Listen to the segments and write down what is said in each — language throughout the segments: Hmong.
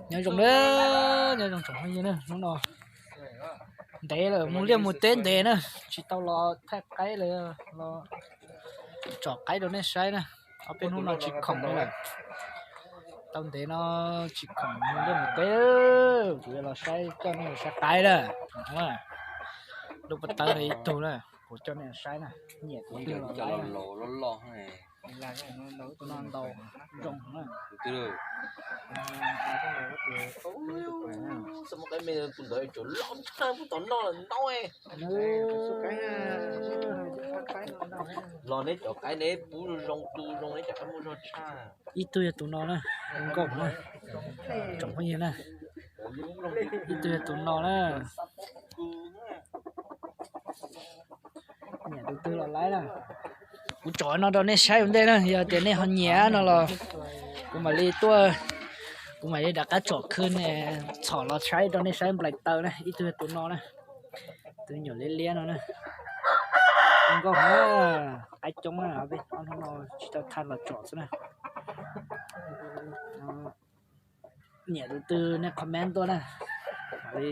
Nyob zoo na, nyob zoo tsoom phooj ywg na, hnub no ntev lawm, mus liaj mus teb ntev na, tsis tau los thaij qaib los los tsom qaib rau nej saib na. Ob peb hnub no tsis khoom li lawm, tau ntev no tsis khoom mus liaj mus teb, kuv yuav los saib coj nej saib qaib na. Lub pas tawb no ib tug na, kuv coj nej saib na, nyiam tus twg los laib na. Tus no ntaus zoo na. Los neb cov qaib neb pub zoo tu zoo, neb cov qaib muaj zog tshaj. Ib tug yog tus no na, nkauj na, tsoom phooj ywg na. Ib tug yog tus no na. Nyiam tus twg los laib na. Kuv tsom no rau nej saib ua ntej na, yog tias nej ho nyiam no los kuv mam li tuaj, kuv mam li rov qab tsom khw, txhom los saib rau nej saib nplaim taw na. Ib tug yog tus no na, tus nyuam liab liab no na. Nkauj na, qaib coob na, ob hnub no tsis tau thaij los tsom xwb na. Nyiam tus twg nej comment tuaj na, mam li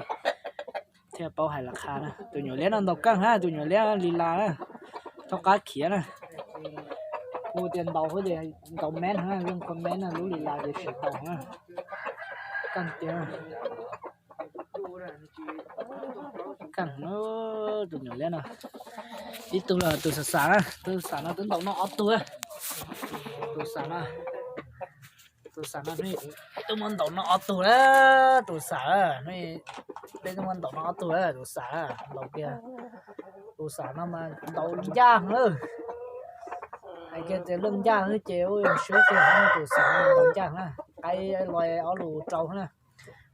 thiaj paub hais las kha na. Tus nyuam liab no ntaus keej na, tus nyuam liab li las na, txhob qab khiav na. Kuv tias ntaus, kuv tias ntaus mev na, leej comment na lub li las ces tsis ntaus na. Keej tiag. Keej, tus nyuam liab no. Ib tug los tus xam xam na, tus xam xam no twb ntaus noj ob tug. Tus xam no, tus xam no twb muab ntaus noj ob tug lawm, tus xam no, peb twb muab ntaus noj ob tug lawm, tus xam ntaus kiag. Tus xam no mas ntaus ncaj lawm. Hais kiag tias leej ncaj xwb ces ua swb kiag, tus xam no ntaus ncaj na. Qaib loi ob lus rau na,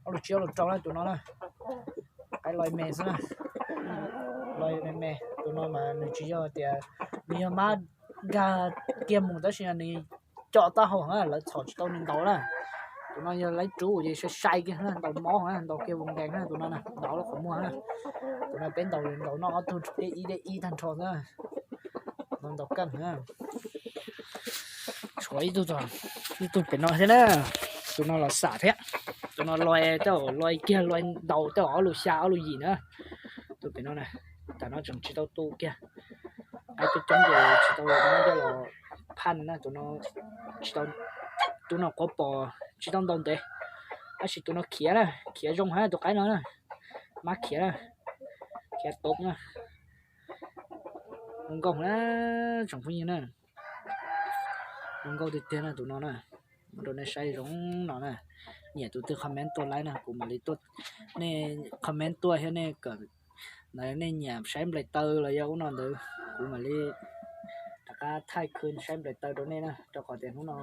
ob lus tsib ob lus rau na tus no na. Qaib loi me xwb na, loi me me. Tus no mas nws tsis yog tias, nws yog mab nkag kiag mus tab sis nws coj taub hau na, lawv txhom tsis tau nws ntaus na. Tus no yog laib rub ces sai sai kiag na, ntaus mob na, ntaus kiag vus nkees na, tus no na, ntaus lub qhov muag na. Tus no peb ntaus ntaus noj ob tug dej ib dej ib tag nrho xwb. Tus no ntaus keej na. Tshuav ib tug, ib tug pem no thiab na. Tus no los xam thiab. Tus no loi, tej zaum loi kiag loi ntaus tej zaum ob lus xya ob lus yim na. Tus pem no na, tam no tseem tsis tau tu kiag. Qaib coob coob ces tsis tau muab coj los phaj na, tus no tsis tau, tus no quav pom tsis tau ntaus ntev. Tab sis tus no khiav na, khiav zoo heev tus qaib no na, mab khiav na, khiav tau na. Zoo nkauj na, tsoom phooj ywg na, zoo nkauj tiag tiag na tus no na. Muab rau nej saib zoo no na. Nyiam tus twg comment tuaj laib na, kuv mam li tuaj, nej comment tuaj thiab nej kom, nej nyiam saib nplaim taw los yog ub no ntawd kuv mam li rov qab thaij khw saib nplaim taw rau nej na, rau qhov tias hnub no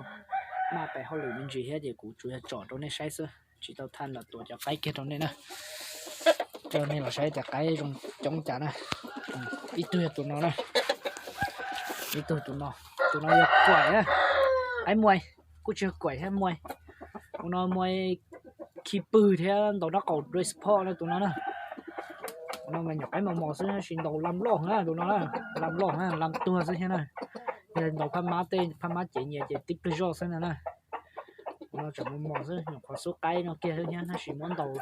maj pais hauj lwm me ntsis thiab ces kuv tsuas yog tsom rau nej saib xwb, tsis tau thaij los tuav cov qaib kiag rau nej na. Coj nej los saib tias qaib zoo coob cas na. Ib tug yog tus no na, ib tug tus no, tus no yog kuaim na, qaib muai, kuj tsis yog kuaim thiab, muai. Tus no muai khi pw thiab ntaus nraub qaum dua support na tus no na. Tus no mas nyuam qaib mos mos xwb tab sis ntaus lam loj na tus no na, lam loj na, lam tuag xwb thiab na. Yog ntaus phaj mab tej phaj mab cev nyias ces tib plig zoj xwb na na. Tus no tseem mos mos xwb, nyuam qhuav xub qaib no kiag xwb thiab tab sis muab ntaus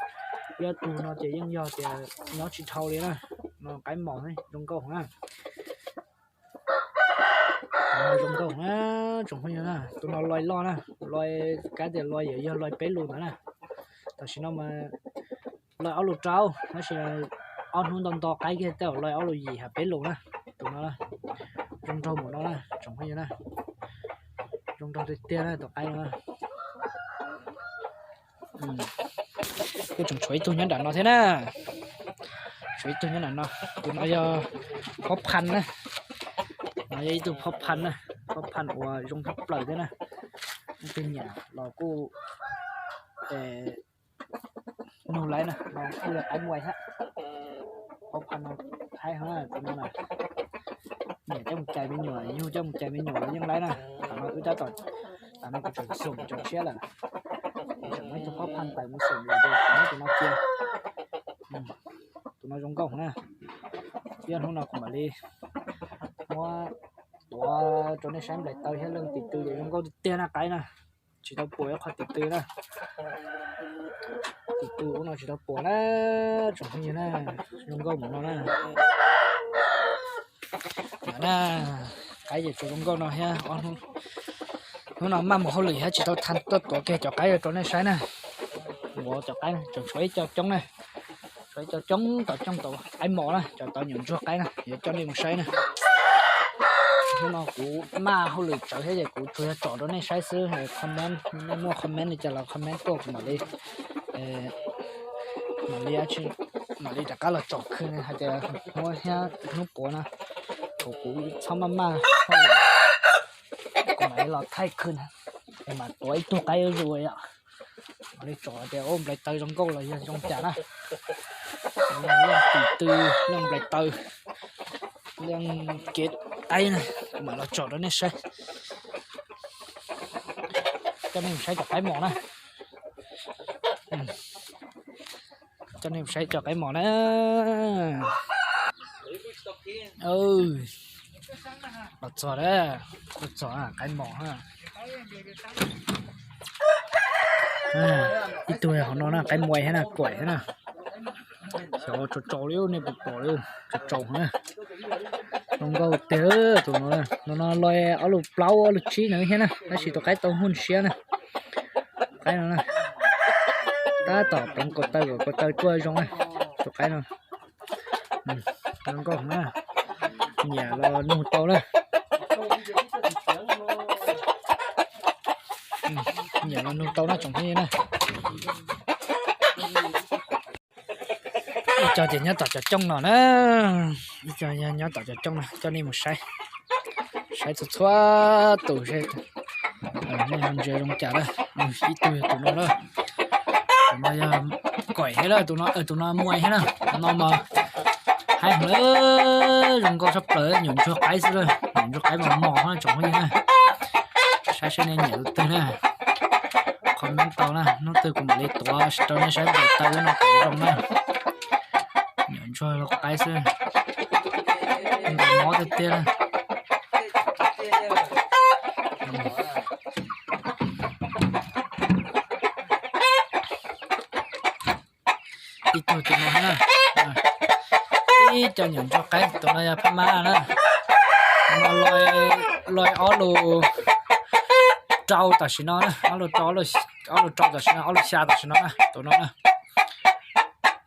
ib tug no ces yeej yog tias nyob tsis dhau li na. No qaib mos xwb, zoo nkauj na. Tus no zoo nkauj na, tsoom phooj ywg na, tus no loi loj na, loi, kav tias loi yuav yog loi peb lus ntawd na. Tam sim no mas loi ob lus rau, tab sis ob hnub nto nto qaib kiag tej zaum loi ob lus yim ha peb lus na. Tus no zoo nraug mus no na, tsoom phooj ywg na. Zoo nraug tiag tiag na tus qaib no. Kuj tseem tshuav ib tug nyob nram no thiab na. Tshuav ib tug nyob nram no, tus no yog phob phaj na. No yog ib tug phob phaj na, phob phaj uas zoo tshaj plaws thiab na. Leej twg nyiam los kuj nug laib na, no kuj yog qaib muai thiab. Phob phaj no haib heev tus no na. Nyiam coj mus cais me nyuam, yug coj mus cais me nyuam los yeej laib na. Tam no wb tab tom, tam no kuv tseem xoom cov tshiab lawm. Kuv tseem muab ib tug phob phaj tawm mus xoom lawm ces kuv muab tus no cia. Tus no zoo nkauj na. Ib hnub no kuv mam li muab tuav rau nej saib nplaim taw thiab leej tim tw ces zoo nkauj tiag tiag na qaib na. Tsis tau puas ib qho tim tw na. Tus ub no tsis tau puas na, tsoom phooj ywg na, zoo nkauj mus no na. Qaib ces tsuas zoo nkauj no thiab. Hnub no maj mus hauj lwm thiab tsis tau tha tuaj tuav kiag cov qaib rau nej saib na. Ua cov qaib tseem tshuav ib co coob na, tshuav ib co coob tom cooj tau qaib mos na, cov tau nyuam ntsuag qaib na, yuav coj nej mus saib na. Hnub no kuv maj hauj lwm tsawv thiab ces kuv tsuas yog tsom rau nej saib xwb. Comment, nej muaj comment li cas los comment tuaj kuv mam li, mam li, mam li rov qab los tsom khw hais tias hnub, hnub puav na, kuv, kuv txhob maj maj hauj lwm, kuv mam li los thaij khw na, kuv mam tuav ib tug qaib zuj zus yom. Mam li tsom tias ua nplais taw zoo nkauj los yog zoo cas na. Leej tim tw, leej nplais taw, leej kev qaib na, kuv mam los tsom rau nej saib. Coj nej mus saib cov qaib mos na. Coj nej mus saib cov qaib mos na. Los txog, los txog qaib mos na. Ib tug hauv no na, qaib muai thiab na, kuaim thiab na. Xyov tsaus tsaus li, nej puas pom li, tsaus tsaus na. Zoo nkauj tiag tus no, tus no loj ob lus plaub ob lus tsib ntawd thiab na, tab sis tus qaib tau huj siab na. Qaib no na, tab tom pleev ko taw kom ko taw tuaj zoo na, tus qaib no. Zoo nkauj na, nyiam los nug tau na. Nyiam los nug tau na tsoom phooj ywg na. Ib co ces nyob tom cov cooj no na, ib co nyob tom cov cooj no, coj nej mus saib, saib txhua txhua tus seb nej ho ntsia zoo cas na. Ib tug yog tus no na, tus no yog kuaim thiab na, tus no, tus no muai thiab na, tus no mas haib heev, zoo nkauj tshaj plaws, nyuam ntsuag qaib xwb na, nyuam ntsuag qaib mas mos na tsoom phooj ywg na. Saib seb nej nyiam tus twg na, comment tau na, hnub twg kuv mam li tuav rau nej saib nplais taw no kom zoo na. Nyuam ntsuag qaib xwb, nkaus mob tiag tiag na. Ib tug tus no na, ib co nyuam ntsuag qaib, tus no yog phab mab na. Tus no loj ob lus rau tam sim no na, ob lus rau, ob lus rau tam sim no, ob lus xya tam sim no na, tus no na.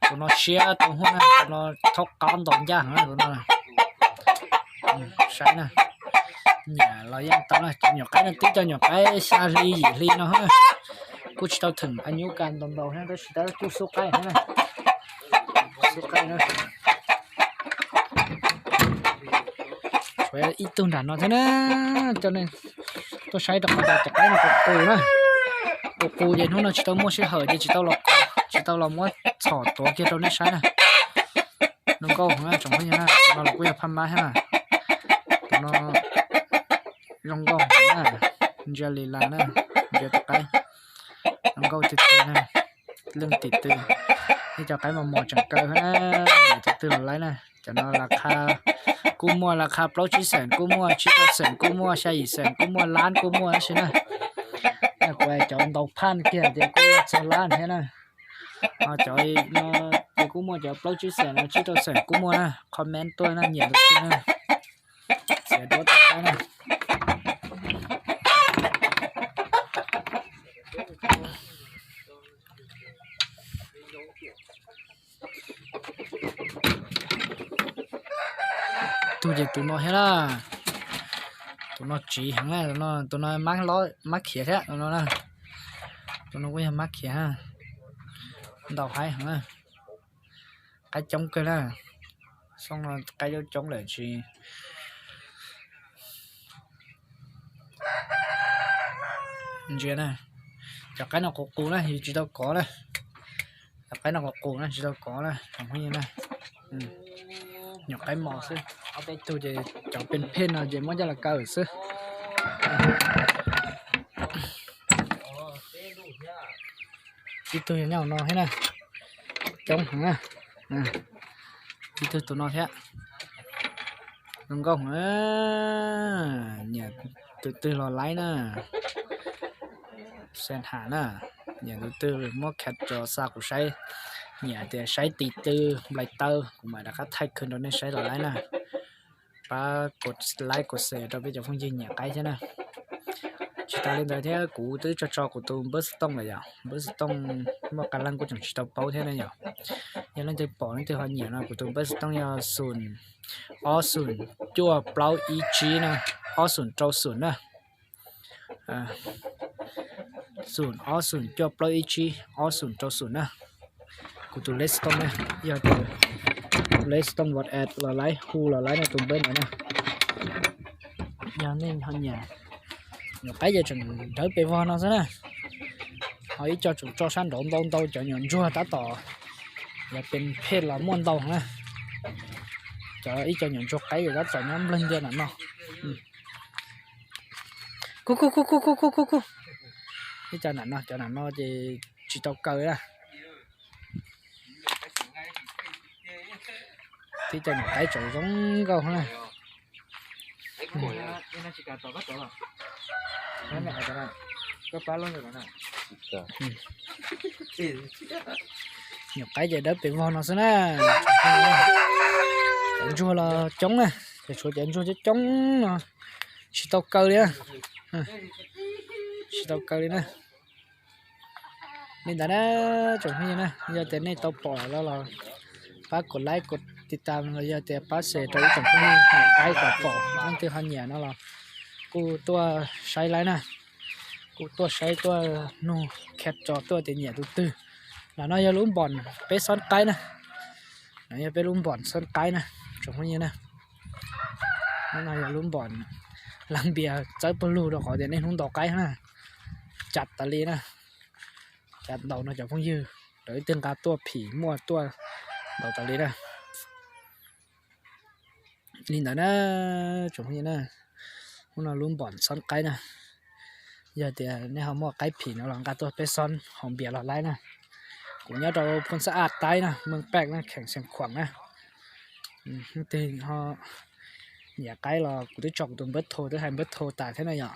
Tus no siab tau huj na, tus no thaub qaub ntaus ncaj heev na tus no. Saib na, nyiam los yeej tau na, cov nyuam qaib no twb cov nyuam qaib xya hli yim hli no na. Kuj tsis tau theem a nyub kas ntau ntau thiab, tab sis tab kuj xub qaib thiab na. Xub qaib na. Tshuav ib tug nram no thiab na, coj nej tuaj saib rau qhov tias cov qaib no qus qus na. Qus qus ces hnub no tsis tau muaj sij hawm ces tsis tau los, tsis tau los muab txhom tuav kiag rau nej saib na. Zoo nkauj heev na tsoom phooj ywg na, tus no los kuj yog phab mab thiab na. Tus no zoo nkauj heev na, ntsia li las na, ntsia tus qaib zoo nkauj tiag tiag na. Leej tim tw, ib co qaib mos mos tseem kaw thiab na, leej tim tw los laib na. Cov no las qha kuj muaj, las qha plaub tsib xeem kuj muaj, tsib rau xeem kuj muaj, xya yim xeem kuj muaj, lab kuj muaj tab sis na. Kuv cov ntau phaj kiag ces kuj txog lab thiab na. Cov no ces kuj muaj cov plaub tsib xeem no, tsib rau xeem kuj muaj na, comment tuaj na, nyiam tus twg na. Txiav duab tau saib na. Tus ces tus no thiab na, tus no tsiv heev na, tus no mab, mab khiav thiab tus no na. Tus no kuj yog mab khiav, ntaus haib heev na. Qaib coob kawg na, xyoo no qaib coob coob lawm tsis ntsia na. Cov qaib no qus qus na, yus tsis tau kov na. Cov qaib no qus qus na, tsis tau kov na tsoom phooj ywg na. Nyuam qaib mos xwb, ob peb tug ces cov pheej pheej no ces muab coj los kaw xwb. Ib tug yog nyob hauv no thiab na, coob heev na. Ib tug tus no thiab, zoo nkauj heev, nyiam tus twg los laib na. Xeem ham na, Nyiam tus twg muab kha tso xa kuv saib, nyiam tias saib ti twg nplai tawb kuv mam rov qab thaij khwv rau nej saib los laib na. Pab kos like kos share rau peb cov phooj ywg nyiam qaib thiab na. Tsis tas li ntawd thiab kuv twb tso tso kuv tus npawb xov tooj lawm yom, npawb xov tooj muaj qee leej kuj tseem tsis tau paub thiab na yom. Yog leej twg pom leej twg ho nyiam no kuv tus npawb xov tooj yog xoom ob xoom cuaj plaub ib tsib na, ob xoom rau xoom na. Xoom ob xoom cuaj plaub ib tsib ob xoom rau xoom na. Kuv tus lej xov tooj na, yog tus lej xov tooj WhatsApp los laib hu los laib no tus npawb ntawd na. Yog nej ho nyiam, nyuam qaib ces tseem dawb pes vog no xwb na. Ho ib co tseem tso sab nraud ntau ntau, cov nyuam ntsuag tab tom yog pes phej los muaj ntau na. Cov ib co nyuam ntsuag qaib ces tab tom nyob nplawg ntiag nram no. Kuj kuj kuj kuj kuj kuj kuj kuj. Ib co nram no, cov nram no ces tsis tau kaw na. Tib co nyuam qaib tseem zoo nkauj na. Nyuam qaib ces dawb pes vog no xwb na. Cov ntsuag los coob na, ces tshuav cov ntsuag coob coob no tsis tau kaw li na. Tsis tau kaw li na. Li ntawd na, tsoom phooj ywg na, yog tias nej tau pom los los pab kos like kos tiv tas los yog tias pab share rau ib tsoom phooj ywg nyiam qaib kom pom, leej twg ho nyiam no los kuj tuaj saib laib na. Kuj tuaj saib tuaj nug kha tso tuaj tias nyiam tus twg. Los no yog lub npom peb xob qaib na. No yog peb lub npom xob qaib na, tsoom phooj ywg na. Hnub no yog lub npom lag npias txawb pawg lug rau qhov tias niaj hnub ntaus qaib na. Cas tas li na. Cas ntaus no cov phooj ywg, lawv ib tug nqa tuaj phim muaj tuaj ntaus tas li na. Li ntawd na, tsoom phooj ywg na, hnub no lub npom xob qaib na. Yog tias nej ho muaj qaib phim no los nqa tuaj peb xob haus npias los laib na. Kuv nyob rau Phoos Xab Aj Taib na, Meej Paj na, kheem Xeev Khuam na. Leej twg ho nyiam qaib los kuv twb tso kuv tus npawb thau, twb hais npawb thau tas thiab na yom.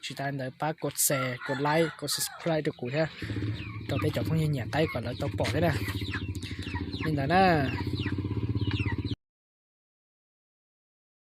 Tsis tas ntawd pab kos share, kos like, kos subscribe rau kuv thiab, rau peb cov phooj ywg nyiam qaib kom lawv tau pom thiab na. Li ntawd na.